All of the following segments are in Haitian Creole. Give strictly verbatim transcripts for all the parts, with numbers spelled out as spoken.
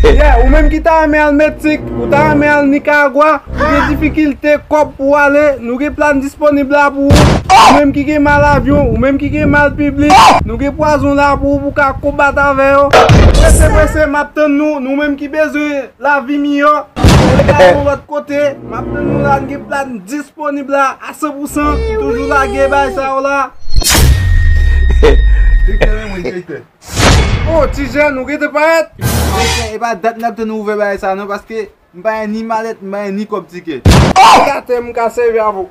Yeah, ou menm ki ta renmen al Meksik, ou ta renmen al Nikaragwa, ou gen difikilte kòb pou w ale, nou gen plan disponib la pou ou. Ou menm ki gen mal avyon, ou menm ki gen mal piblik, nou gen pwazon la pou ou pou w ka konbat avè yo. Prese, prese, m ap tann nou, nou menm ki bezwen lavi miyò, nou ka yon lòt kote, m ap tann nou la, n gen plan disponib la a san pou san, toujou lage bay sa yo la. Direktè, men mwen, direktè. Oh, ti jèn, ou gentan parèt? Direktè, e pa dat n ap tann ou ouvè bagay sa non, paske m pa gen ni malèt, m pa gen ni kòb tikè. Gate m ka sèvi avè w.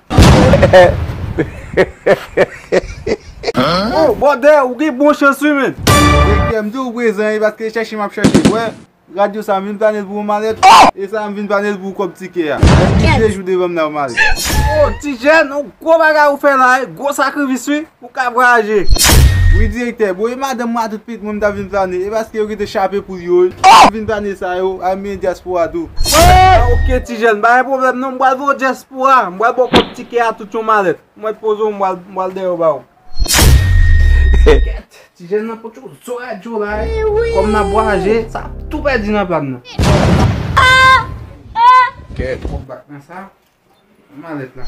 Oh, bòdè, ou gen bon chans wi, men. Direktè, m di w prezan, e paske chèche m ap chèche. Wè, radyo sa, m vin plane l pou yon malèt. E sa, m vin plane l pou kòb tikè a. Mwen gen de jou devan m nan malèt. Oh, ti jèn, yon gwo bagay ou fè la, e gwo sakrifis wi. Ou ka vwayaje. Wi, direktè. Bon, e madanm mwen a tout pitit mwen, m ta vin plane. E paske yo gentan chape poul yo, wi. M vin plane sa yo, a men dyaspora tou. Ah, ok, ti jèn, pa gen pwoblèm non. M pral voye w dyaspora. M pral ba w kòb tikè a tout yon malèt. Mwen poze w, m pral, m pral dèyè w ba w. Kèt, ti jèn nan pote yon zo radyo la, wi. Kòm n ap vwayaje, sa tou pèdi nan plan nan. Kèt. Kòb bak nan sa. Malèt la.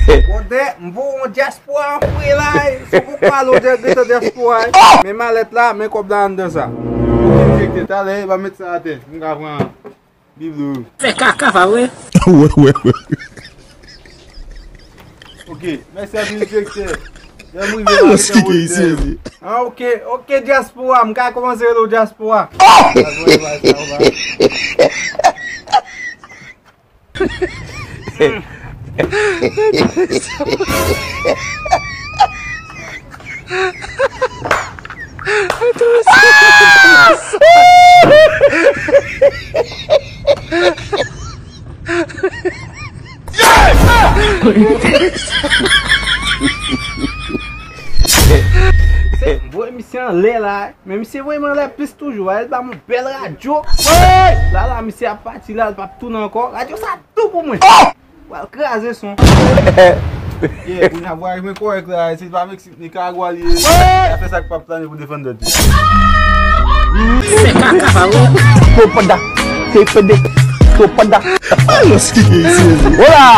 Bòdè, m voye yon dyaspora anpre la, e. Si w poko ale, w dwe gentan dyaspora, e. Men malèt la, men kòb la anndan sa. Direktè, talè, e, ba m met sa atè. M ka pran biblo. Fè kaka, pa vre? Wè, wè, wè. Ok, mèsi anpil, direktè. Lè m rive la, alò, m mete anwo dèyè. Ah, ok, ok, dyaspora, m ka kòmanse rele w dyaspora. Ah! Se voye misye anlè la. Men misye voye m anlè plis toujou. Al ba m yon bèl radyo. Woy! La la, misye ap pati la, l p ap tounen ankò. Radyo sa tou pou mwen. Pral kraze son. Yeah, kounye a vwayaj mwen kòrèk la, se pa Meksik, Nikaragwa li ye. Woy! Afè sa k p ap plane pou defann tèt li. Se kaka pa vre. Kopada, se pede, kopada. Alos ki gen isi. Wola!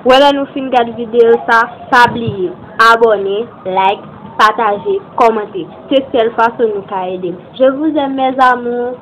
Wè lè nou fin gad videyo sa, pa bliye abòne, like, pataje, kòmante. Se sèl fason nou ka ede m. Je vous aime, mes amours.